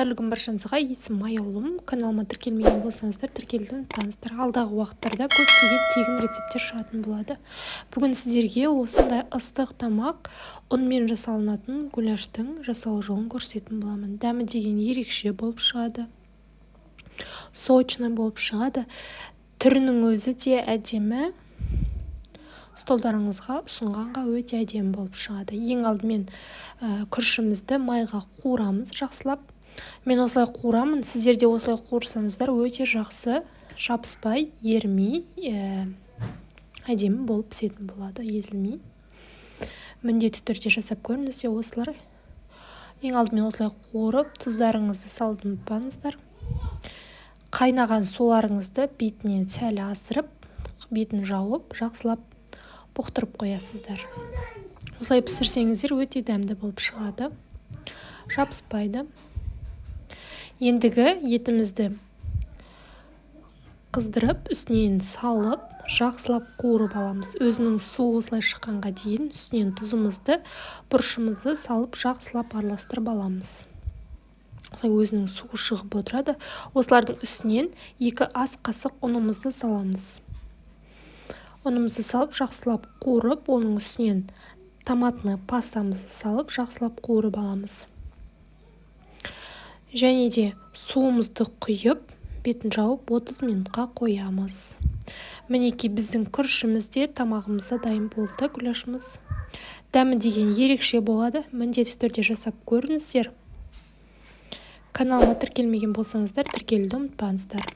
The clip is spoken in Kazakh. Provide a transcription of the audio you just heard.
Қайырлы күн баршаңызға! Есімім Аяулым. Каналыма тіркелмеген болсаңыздар, тіркелуді ұмытпаңыздар. Алдағы уақыттарда көптеген тегін рецепттер шығатын болады. Бүгін сіздерге осындай ыстық тамақ, ұнмен жасалынатын гуляштың жасалу жолын көрсететін боламын. Дәмі деген ерекше болып шығады, сочный болып шығады, түрінің өзі де әдемі, столдарыңызға ұсынғанға өте әдемі болып шығады. Ең алдымен күрішімізді майға қуырамыз жақсылап. Мен осылай қуырамын, сіздер де осылай қуырсаңыздар, өте жақсы, жабыспай, ерімей, әдемі болып пісетін болады, езілмей. Міндетті түрде жасап көріңіздер осылар. Ең алдымен осылай қуырып, тұздарыңызды салуды ұмытпаңыздар. Қайнаған суларыңызды бетінен сәл асырып, бетін жауып, жақсылап бұқтырып қоясыздар. Осылай пісірсеңіздер, өте дәмді болып шығады, жабыспайды. Ендігі етімізді қыздырып, үстінен салып, жақсылап қуырып аламыз. Өзінің суы осылай шыққанға дейін үстінен тұзымызды, бұрышымызды салып, жақсылап араластырып аламыз. Осылай өзінің суы шығып отырады. Осылардың үстінен 2 ас қасық ұнымызды саламыз. Ұнымызды салып, жақсылап қуырып, оның үстінен томатный пастамызды салып, жақсылап қуырып аламыз және де суымызды құйып, бетін жауып, 30 минутқа қоямыз. Мінекей, біздің күрішіміз де, тамағымыз да дайын болды. Гуляшымыз дәмі деген ерекше болады, міндетті түрде жасап көріңіздер. Каналыма тіркелмеген болсаңыздар, тіркелуді ұмытпаңыздар.